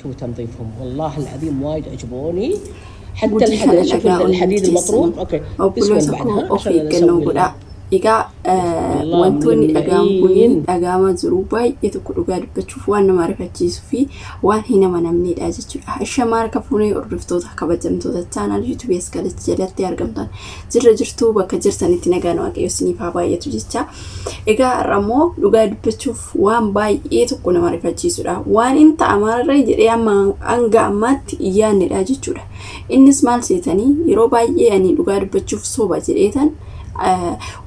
وتنظيفهم والله العظيم وايد عجبوني حتى Gudii kana الحديد شوف dhagaa الحديد olitti المطروق teessanii اوكي بسم obboloota الله koo بعدها of عشان انا eeggannoo اسوي godhaa. Egaa والله wantoonni dhagaan kun ملمعين dhagaama jiru baay'ee tokko dhugaa dubbachuuf waan nama rifachiisuu fi waan hin amanamnedha jechuudha. Shamaa harka fuunee hordoftoota kabajamtoota chaanaal yuutuubii as kalatti jalatti argamtan jirra jirtuu bakka jirtanitti nagaan waaqayyo isiniif haa baay'atu jecha. Egaa har'a immoo dhugaa dubbachuuf waan baay'ee tokko nama rifachiisudha. Waan hin ta'amarra jedhee amma hanga ammaatti hin yaadnedha jechuudha. Innis maal seetanii yeroo baay'ee ani dhugaa dubbachuuf soba jedheetan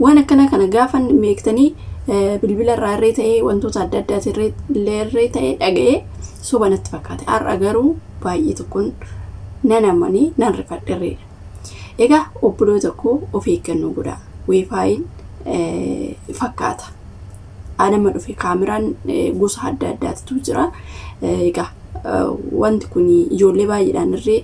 waan akkana kana gaafa beektanii bilbila irraa irree ta'ee wantoota adda addaati irree ta'ee dhaga'ee soba natti fakkaate. Har'a garuu baay'ee tokkoon nan amanii nan rifadheerreedha. Egaa obboloota koo of eeggannoo godhaa. Weefaayiin fakkaata. Anama dhufe kaameraan gosa adda addaatu jira. Egaa wanti kun ijoollee baay'eedhaan irree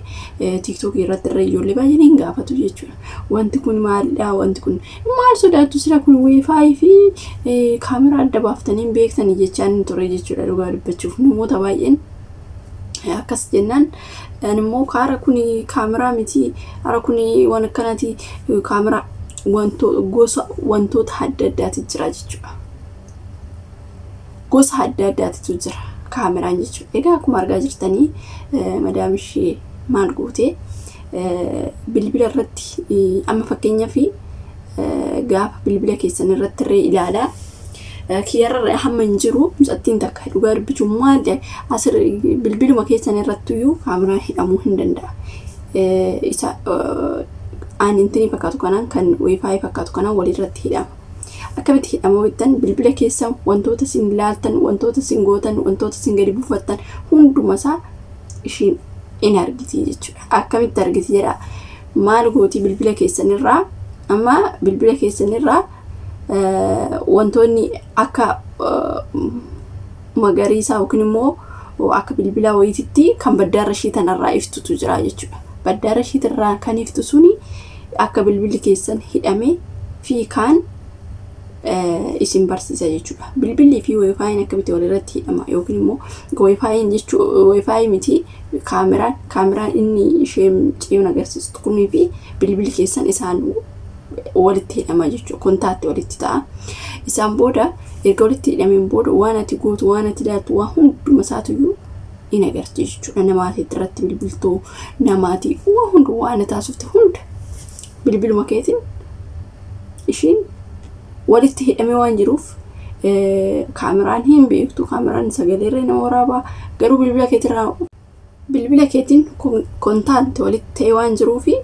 tiiktookii irratti irree ijoollee baay'een hin gaafatu jechuudha. Wanti kun maalidha? Wanti kun maal sodaattu sila kun weefaayii fi kaameraa adda baaftanii hin beektanii jechaan hin ture jechuudha dhugaa dubbachuuf namoota baay'een. Akkas jennaan ani immoo kaara kun kaameraa miti hara kun waan akkanaati kaameraa gosa wantoota adda addaati jira jechuudha. Gosa adda addaatitu jira kaameraan jechuudha. Egaa akkuma argaa jirtanii madaam ishee maal gootee bilbila irratti amma fakkeenyaaf gaafa bilbila keessan irratti irree ilaalaa kiyyarra hamma hin jiru mucattiin takka dhugaa dubbichuun maal asir bilbiluma keessan irrattiyyuu kaameraan hidhamuu hin danda'a. Isa aan intinii fakkaatu kanaan kan wiifaayii fakkaatu kanaan walirratti hidhama. Akkamitti hidhama jettan bilbila keessan wantoota isin ilaaltan, wantoota isin gootan, wantoota isin gadi buufattan hundumasaa ishiin in argiti jechuudha. Akkamitti argiti jedha maal gooti bilbila keessanirraa amma bilbila keessanirraa wantoonni akka magariisaa yookiin immoo akka bilbila wayiititti kan baddaarra ishii tanarraa iftutu jira jechuudha. Baddaarra ishiitirraa kan iftu suni akka bilbilli keessan hidhame fi kaan isin barsiisa jechuudha. Bilbilli fi weefaayiin akkamitti walirratti hidhama yookiin immoo weefaayiin jechuu weefaayii miti kaameraan kaameraan inni isheen ciyoon agarsiistu kunii fi bilbilli keessan isaan walitti hidhama jechuudha. Kontaatti walitti ta'a. Isaan booda erga walitti hidhameen booda waan ati gootu waan ati ilaaltu waan hunduma isaatiyyuu in agarti jechuudha. Namaati irratti bilbiltuu namaati waan hundu waan taasifte hunda bilbiluma keetiin ishiin walitti hidhamee waan jiruuf kaameraan hin beektu kaameraan sagaleerra nama waraabaa garuu bilbila keetirraa bilbila keetiin kontaanti walitti ta'ee waan jiruufi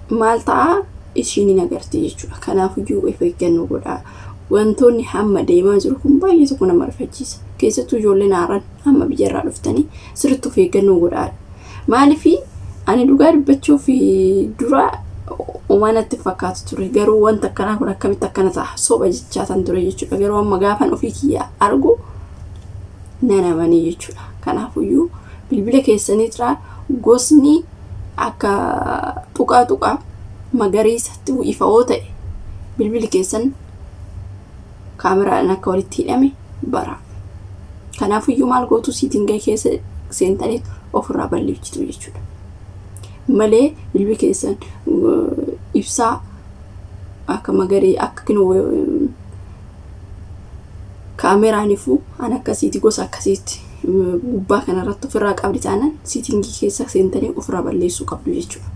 maal ta'a ishiin hin agarti jechuudha. Kanaafiyyuu of eeggannoo godhaa. Wantoonni hamma deemaa jiru kun baay'ee tokko nama rifachiisa. Keessattuu ijoolleen haaraan hamma biyyarraa dhuftanii sirriitti of eeggannoo godhaa. Maaliif ani dhugaa dubbachuuf dura waan natti fakkaatu ture garuu wanta akkanaa kun akkamitti akkana ta'a soba jechaa tan ture jechuudha. Garuu amma gaafan ofii kiyya argu nan amanii jechuudha. Kanaafiyyuu bilbila keessaniirraa gosni akka tuqaa tuqaa magariisatti ifa'oo ta'e bilbilli keessan kaameraadhaan akka walitti hidhame bara. Kanaafiyyuu maal gootu siitingee keessa seentanii ofirraa balleessitu jechuudha. Malee bilbilli keessan ibsaa akka magarii akka kinoo kaameraan ifuu an akkasiiti gosa akkasiitti gubbaa kanarratti ofirraa qabdi taanaan siitingii keessa seentanii ofirraa balleessuu qabdu jechuudha.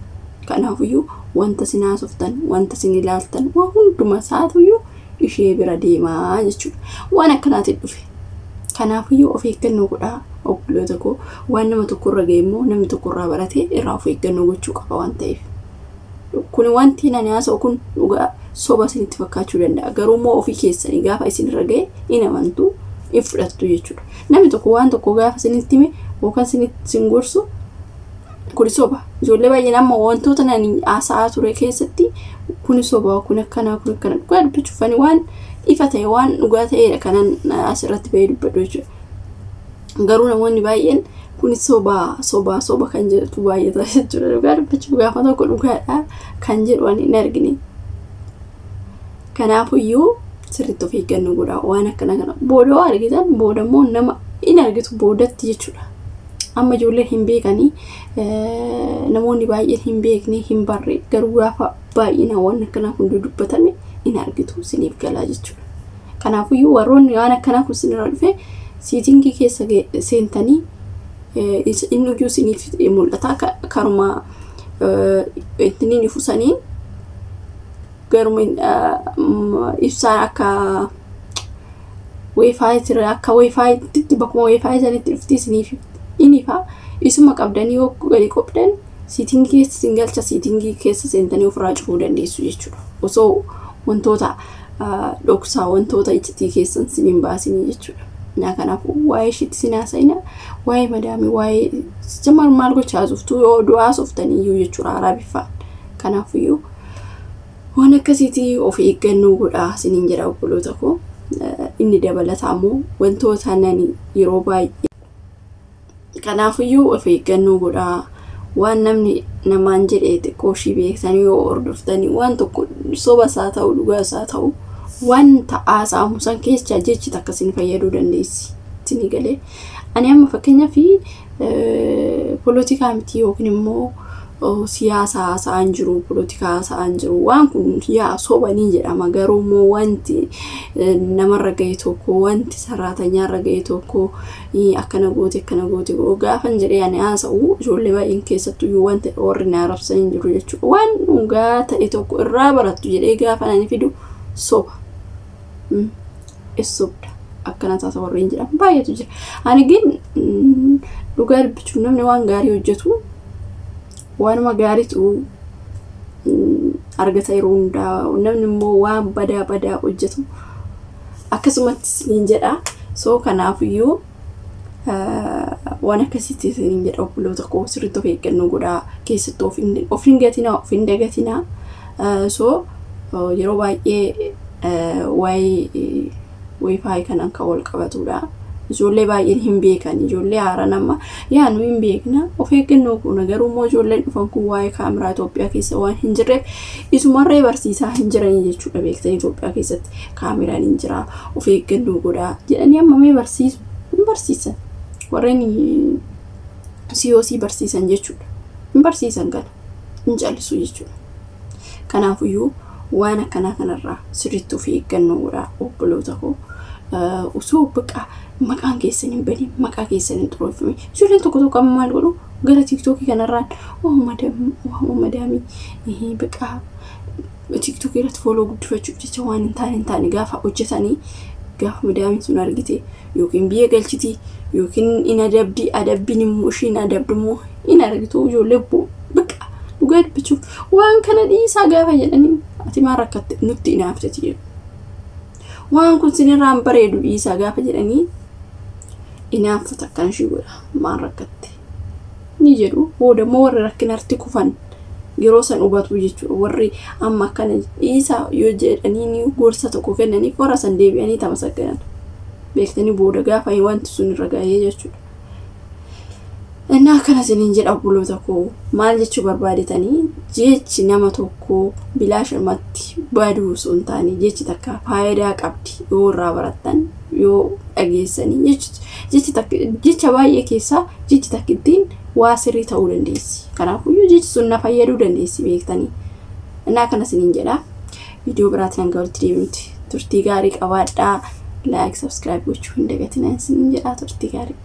Kanaafiyyuu wanta isin haasoftan, wanta isin ilaaltan, waan hunduma isaatuyyuu ishee bira deemaa jechuudha. Waan akkanaatiin dhufe. Kanaafiyyuu of eeggannoo godhaa obboloota koo waan nama tokkorra ga'e immoo namni tokkorraa baratee irraa of eeggannoo gochuu qaba waan ta'eef. Kun wanti ani haasa'u kun dhugaa soba isinitti fakkaachuu danda'a. Garuu immoo ofii keessanii gaafa isinirra ga'e hin amantu hin fudhattu jechuudha. Namni tokko waan tokko gaafa isinitti hime yookaan isin gorsu kuni soba. Ijoollee baay'een amma wantoota nani haasa'aa ture keessatti kuni soba kun akkanaa kun akkana dhugaa dubbachuuf ani waan ifa ta'e waan dhugaa ta'edha kanan asirratti bahee dubbadhu jechuudha. Garuu namoonni baay'een kuni soba soba soba kan jedhutu baay'ata jechuudha. Dhugaa dubbachuuf gaafa tokko dhugaadha kan jedhu ani hin argine. Kanaafiyyuu sirriitti of eeggannoo godhaa waan akkana kana booda waa argitan booda immoo nama In argitu boodatti jechuudha. Amma ijoolleen hin beekanii, namoonni baay'een hin beekne, hin barre, garuu gaafa baay'inaan waan akkanaa kun dudubbatame in argitu, isiniif galaa jechuudha. Kanaafuyyuu warroonni waan akkanaa kun isinirra dhufe setting keessa seentanii inni iyyuu isiniif mul'ata, karuma ittiin ifusaniin garuma ibsaan akka WiFi, akka WiFitti, bakkuma WiFi sanitti dhufti isiniif inni ifa. Isuma qabdanii yoo gadi qobdan setting keessa isin galcha, setting keessa seentanii ofirraa cufuu dandeessu jechuudha. Osoo wantoota dhoksaa, wantoota iccitii keessan isin hin baasinii jechuudha. Naa kanaafuu waa'ee ishiitti sin haasa'ina, waa'ee madaamii, waa'ee jamar maal gochaa haasoftu yoo du'aa haasoftanii iyyuu jechuudha arabiffaan. Kanaafuyyuu waan akkasiitii of eeggannoo godhaa isiniin jedha, obboloota koo. Inni dabalataa immoo wantoota nani yeroo baay'ee, kanaafuyyuu of eeggannoo godhaa. Waan namni namaan jedhee xiqqoo ishii beektanii yoo hordoftanii, waan tokko soba isaa ta'u, dhugaa isaa ta'u, waan ta'aa saamu san keessa jechi takka isin fayyaduu dandeessi. Isinii galee? Ani amma fakkeenyaaf polotikaa miti yookiin immoo siyaasa haasa'aan jiru, polotikaa haasa'aan jiru. Waan kun yaa sobanii jedhama, garuu immoo wanti namarra gahe tokko, wanti saraatanyaarra gahe tokko, akkana goote, akkana goote gaafan jedhee ani haasa'u, ijoollee baay'een keessattuyyuu wanta warri na arrabsan hin jiru jechuudha. Waan dhugaa ta'e tokko irraa barattu jedhee gaafa ani fidu soba. Sobda, akkana taata warreen jedhan baay'eetu jira. Ani gin dhugaa dubbachuuf namni waan gaarii hojjetu waanuma gaariitu argata yeroo hundaa, namni immoo waan badaa badaa hojjetu akkasumatti isiniin jedha. So kanaafiyyuu waan akkasitti isiniin jedha, obboloota koo, sirriitti of eeggannoo godhaa, keessattuu of hin gatinaa, of hin dagatinaa. So yeroo baay'ee waa'ee WiFi kanaan kan wal qabatudha. Ijoollee baay'een hin beekan, ijoollee haaraan amma yaa nu hin beekna, of eeggannoo goona, garuu immoo ijoolleen dhufan kun waa'ee kaameraa Itoophiyaa keessa waan hin jirreef isumarree barsiisaa hin jiranii jechuudha. Beektanii, Itoophiyaa keessatti kaameraan hin jira, of eeggannoo godhaa jedhanii amma mee barsiisu hin barsiisan, warreen siyoosii barsiisan jechuudha, hin barsiisan, kana hin callisu jechuudha. Kanaafuyyuu waan akkanaa kanarraa sirriitti of eeggannoo godhaa, obboloota koo. Osoo baqa maqaan keessan hin badin, maqaa keessan hin xureeffame, ijoolleen tokko tokko amma maal godhu, gara TikTokii kanarraan oh madaamii baqa TikTokii irratti follow guddifachuuf jecha waan hin taane gaafa hojjetanii, gaafa madaamiin sun argite yookiin biyya galchiti yookiin in adabdi, adabbiin immoo ishiin adabdu immoo in argitu. Ijoollee baqa dhugaa dubbachuuf waan kana dhiisaa gaafa jedhanii, ati maal rakkatte, nutti inaafteti jedhu. Waan kun sinirraan bareedu, dhiisaa gaafa jedhanii, inaaffata, akkana ishii godha, maal rakkatte ni jedhu. Booda immoo warri rakkinarti kufan yeroo san hubatu jechuudha. Warri amma akkana dhiisaa yoo jedhanii ni gorsa tokko kennaniif, warra san deebi'anii tamasagganan beektanii booda gaafa wanti sun irra gahee jechuudha. Innaa akkana isiniin jedha, obboloota koo. Maal jechuu barbaadetanii, jechi nama tokko bilaashumatti baduu osoo hin taane, jechi takka faayidaa qabdi yoo irraa barattan, yoo dhageessanii. Jechi takka, jecha baay'ee keessaa jechi takka ittiin waa sirrii ta'uu dandeessi. Kanaafuu jechi sun na fayyaduu dandeessi beektanii. Innaa akkana isiniin jedha. Viidiyoo biraatiin hanga walitti deebinutti turtii gaarii qabaadhaa. Like, subscribe gochuu hin dagatinaa isiniin jedha, turtii gaarii.